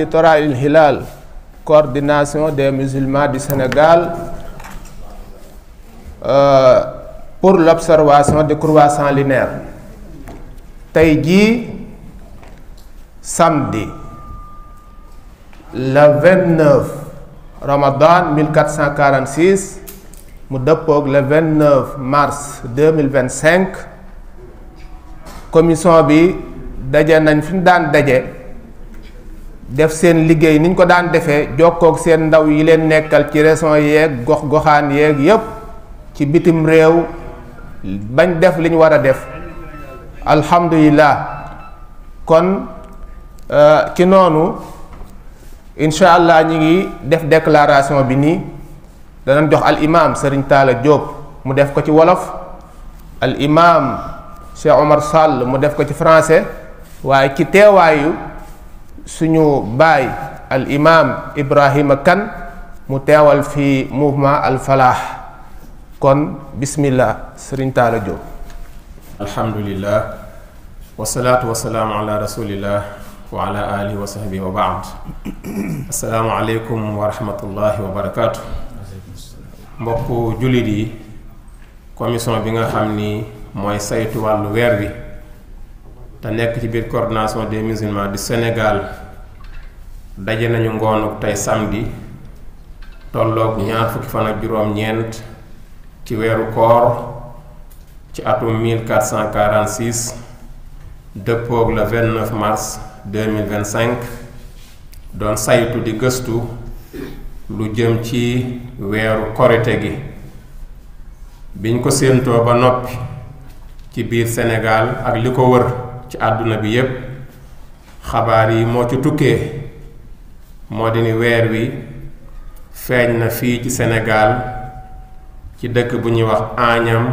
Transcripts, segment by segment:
Littoral Il Hilal, coordination des musulmans du Sénégal, pour l'observation du croissant lunaire. tey jii samedi le 29 Ramadan 1446 mu dëppoog le 29 mars 2025 commission bi daje nañ fi ñu daan daje def seen liggéey niñ ko daan defee jokkoog seen ndaw yi leen nekkal ci région yeeg gox-goxaan yeeg yépp ci bitim réew bañ def li ñu war a def alhamdulillah kon ci noonu incha allah ñi ngi def déclaration bi nii danañ jox al imam Serigne Talla Diop mu def ko ci wolof al imam Cheikh Omar Sall mu def ko ci français waaye ci teewaayu suñu baay al imam Ibrahima Kane mu teewal fi mouvement al falah kon bismillah Serigne Talla Diop. alhamdulillah wasalaatu wasalaamu ala rasulillah wa ala alihi wa sahbihi wa baad. assalaamu aleykum wa rahmatullahi wa barakaatu. mbokku jullit yi, commission bi nga xam ni mooy saytu wàllu weer wi te nekk ci biir coordination des musulmans du Sénégal daje nañu ngoonu tey samedi tolloog ñaar fukki fan ak juróom-ñeent ci weeru koor ci atum 1446 dëppoog le 29 mars 2025 doon saytu di gëstu lu jëm ci weeru korite gi biñ ko séentoo ba noppi ci biir Sénégal ak li ko wër ci àdduna bi yépp xabaar yi moo ci tukkee moo di ni weer wi feeñ na fii ci Sénégal ci dëkk bu ñuy wax Agnam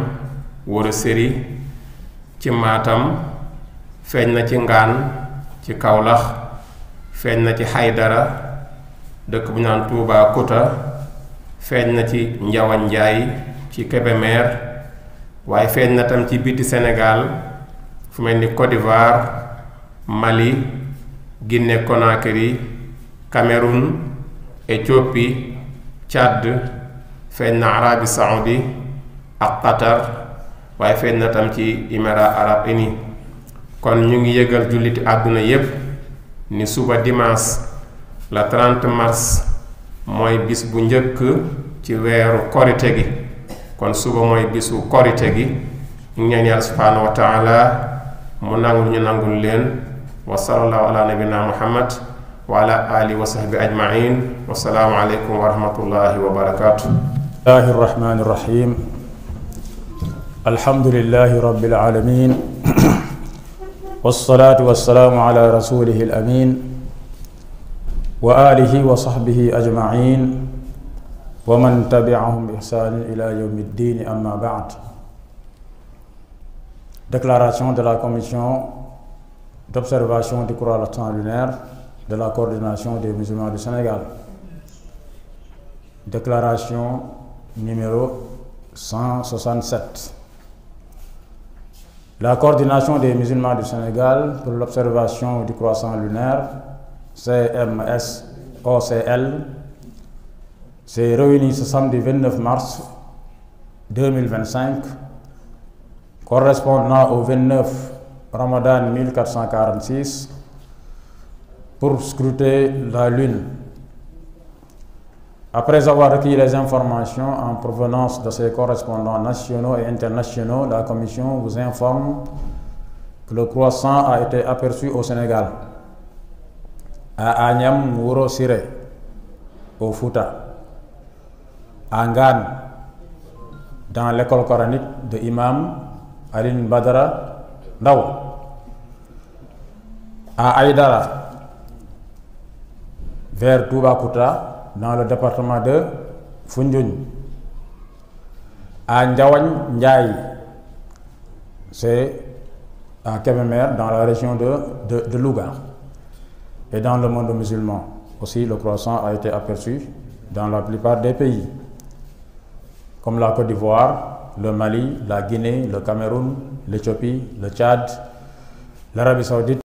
Wuro Seri ci Matam, feeñ na ci Ngaan ci Kaolack, feeñ na ci Haydara dëkk bu ñu naan Touba Kouta, feeñ na ci Njawan Njaay ci Kébémer, waaye feeñ na tam ci biti Sénégal fu mel ni Côte d'Ivoire, Mali, Guinée Conakry, Cameroun, Éthiopie, Tchad, feeñ na Arabie Saoudi ak Qatar, waaye feeñ na tam ci Émirats arabes unis. kon ñu ngi yëgal julliti àdduna yépp ni suba dimanche la 30 mars mooy bis bu njëkk ci weeru korite gi. kon suba mooy bisu korite gi. ñu ngi ñaan yàlla subhaanahu wa taala mu nangul ñu nangul leen. wa sallallahu ala nabina muhammad wa ala alihi wa sahbi ajmain. wa salaamu aleykum wa rahmatullahi wa barakatuh. bismillahi rahmani rahim. alhamdulillahi rabbil alamin. والصلاة والسلام على رسوله الأمين وآله وصحبه أجمعين ومن تبعهم بإحسان إلى يوم الدين أما بعد. Déclaration de la Commission d'observation du croissant lunaire de la coordination des musulmans du Sénégal. Déclaration numéro 167. La coordination des musulmans du Sénégal pour l'observation du croissant lunaire, CMS-OCL, s'est réunie ce samedi 29 mars 2025, correspondant au 29 Ramadan 1446, pour scruter la Lune. Après avoir recueilli les informations en provenance de ses correspondants nationaux et internationaux, la Commission vous informe que le croissant a été aperçu au Sénégal, à Agnam Wuro Seri, au Fouta, à Ngan, dans l'école coranique de Imam Alioune Badara Ndao, à Haïdara, vers Touba Kouta, dans le département de Foundiougne, à Njawan Ndiaye, c'est à Kébémer, dans la région de Louga, et dans le monde musulman. Aussi, le croissant a été aperçu dans la plupart des pays, comme la Côte d'Ivoire, le Mali, la Guinée, le Cameroun, l'Éthiopie, le Tchad, l'Arabie Saoudite,